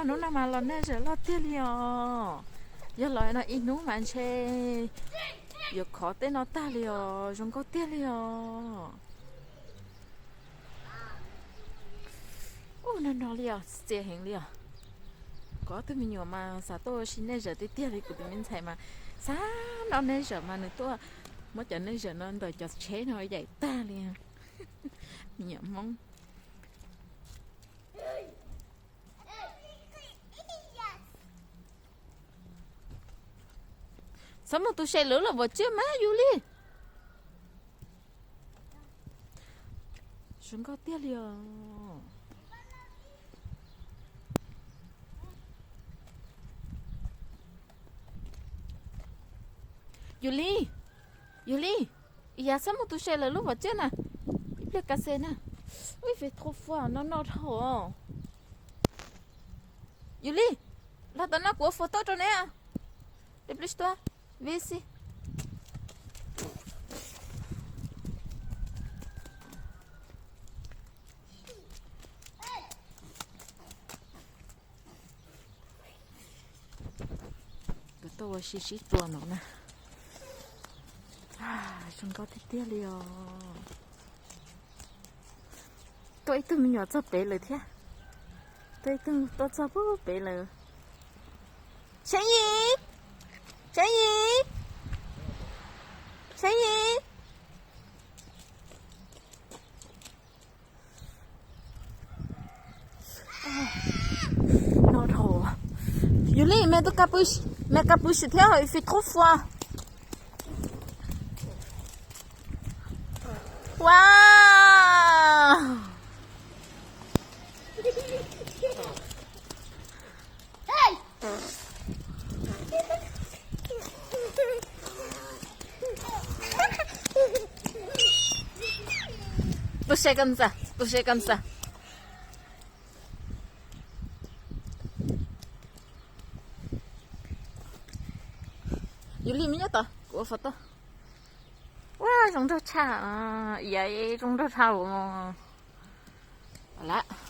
Hnub no mas los neeg zawm loj tiag li os. Yog los no ib hnub mas ntshe yuav khov tej no tag li os, zoo nkauj tiag li os. Ub, no no li os, txias heev li os. Kuv ob tug me nyuam mas xav tuaj ua si neeg zawm tiag tiag li, kuv tus me ntxhais mas xav noj neeg zawm mas nws tuaj muab cov neeg zawm no ntawm cov tsheb no yaim tag li. Me nyuam Hmoob. Txhob mus tu se lawv lub vos tshiab mas Yus Lis. Zoo nkauj tiag li os. Yus Lis, Yus Lis, ib yam txhob mus tu se lawv lub vos tshiab na. Ib pliag ka xes na. Ui, fais thua fua no no dhau. Yus Lis, los tom no kuv ua fua tauj rau neb. Dej pliab tsis tuaj, vi xi. Kuv tuaj ua si sib tua no na. Zoo nkauj tiag tiag li os. Tuaj ib tug me nyuam txog pem lawm thiab. Tuaj ib tug tuaj txog pem lawm. Sev Yis, Sev Yis, Sev Yis. No dhau. Yus Lis, mày tus cà pư, mày cà pư thiab hả? Il fait trop froid. Wow. Tus se koj ntxa, tus se koj ntxa. Yus Lis, mib nyob tod, kuv ua fo toj. Ua zoo nraug tshaj, ib yam zoo nraug tshaj lawm.